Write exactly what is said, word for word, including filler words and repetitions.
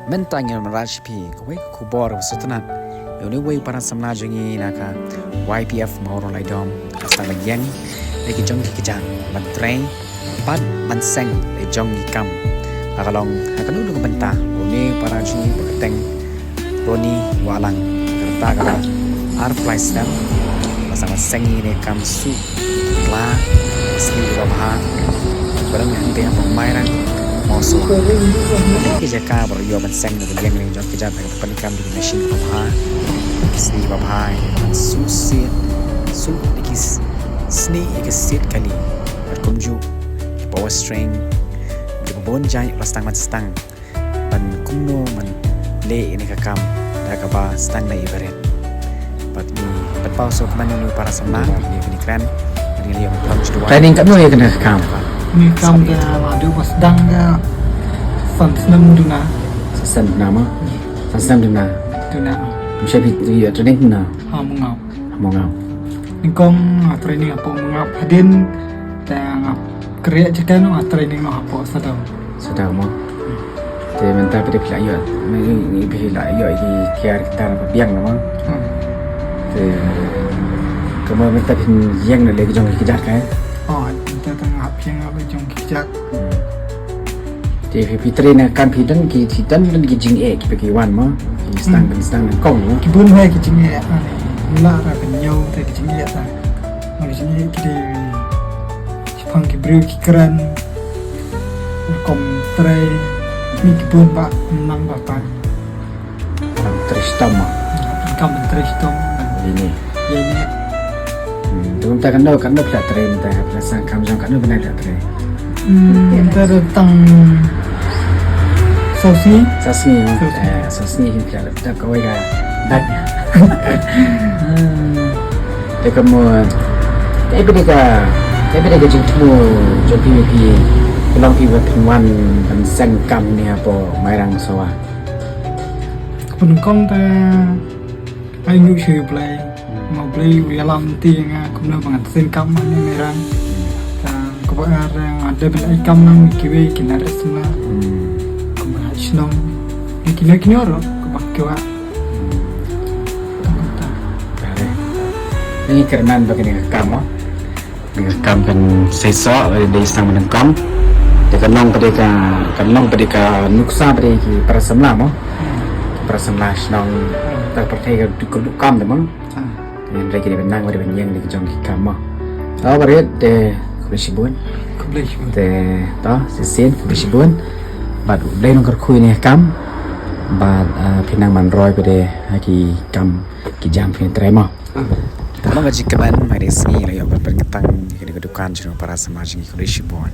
Mynta ngin wanrah sha phi kawei ka khubor ba sngewtynnat ïa une uwei u para samla jong ngi na ka Y P F Mawroh Laidom, ka sdang ban ïeng ïa ki jong ki kjat ban trei bad ban seng ïa ki jong ki kam. La ka long ha kano kano ka bynta, une u para jong ngi ba kyrteng Ronnie Wahlang, ka rta ka la arphew lai snem, la sdang ban seng ïa kine ki kam suh pla, sniew babha, ba don hangtei hapoh Mairang Mawsoh. Ki jaka ba la ïoh ban seng ban ïeng ïa ki jong ki kjat ha ka pyndonkam da ki machine babha, ki sniew babha, ban suh siat, suh ïa ki s-, sniew ïa ki siat kali. Bad kumjuh ki power string, kiba bun jait la sdang ban sdang ban kumno ban leh ïa kane ka kam da kaba sdang na i barit. Bad ngi pynpaw sngewkmen ïa u para samla, ïa kane ka kren, bad ngi la ïoh ban pynlong sha duwai. Training katno ïa kane ka kam? Kane ka kam ka la dei ba sdang ka san snem duna. San snem duna mo? San snem duna. Duna. Mynshwa phi ïoh training duna? Ha Mawngap. Mawngap. Nyngkong nga training hapoh Mawngap, hadien te nga kren jaka nga training noh hapoh Sadar. Sadar mo. Te mynta phi dei phi la ïoh, phi la ïoh ïa ki kiar ki tar ba biang mo. Hmm. Te kumno mynta phin ïeng noh leh ki jong ki kjat ka? Oh, mynta te nga hap ïeng noh leh ki jong ki kjat. Hmm. Te phi, phi trei na kam phi don ki, phi don, don ki jingeh kiba ki wan mo. Ki sdang, hmm, ki sdang nyngkong mo. Ki bun hi ki jingeh, ani. Mula ra pynñiew te ki jingeh ta. Mo ki jingeh ki dei shaphang ki briew ki kren. Rukom trei, ni ki bun ba, nang ba ta. Trei shitom mo. Kam trei shitom. Ine. Ine. Hmm, te mynta katno, katno phi la trei mynta, phi la sdang kam jong katno bnai phi la trei? Hmm, mynta tang saw sngi. Saw sngi mo. Saw sngi. Eh, saw sngi phi la dap kawei ka dap. Hmm. Te kumno, te phi dei ka, te phi dei ka jingthmu jong phi, phi, phi long phi ba phin wan ban seng kam ne hapoh Mairang Mawsoh? Kaba nyngkong te ai nguh sha U Blei. Hmm. Ma U Blei u ïalam lynti ïa nga kumno ba ngan seng kam hangne Mairang. Te kaba ar nga dei ban ai kam na kiwei ki nongtrei samla. Hmm. Kumba ha shnong. Ïa kino kino ruh kaba ki kwah. Hmm. Te mynta. Are. Ngi kyrmen ba kane ka kam mo. Ka kam kan seisoh, dei sdang ba nyngkong. Te kan long pat dei ka, kan long pat dei ka nuksa pat dei ki para samla mo. Ki para samla shnong, hmm, ta pyrthei ka duk, ka duk kam te mo. Hmm. Te hynrei ki dei ban nang, dei ban ïeng, dei ki jong ki kam mo. To barit te khublei shibun. Khublei shibun. Te to shisien khublei shibun. Bad U Blei un kyrkhu ïa kane ka kam. Bad, ah, phin nang ban roi pat dei ha ki kam ki jam phin trei mo. Ka long ka jingkmen, mai dei sngi la ïoh ban pynkynthang ïa kane ka dukan jong u para samla jong ngi, khublei shibun.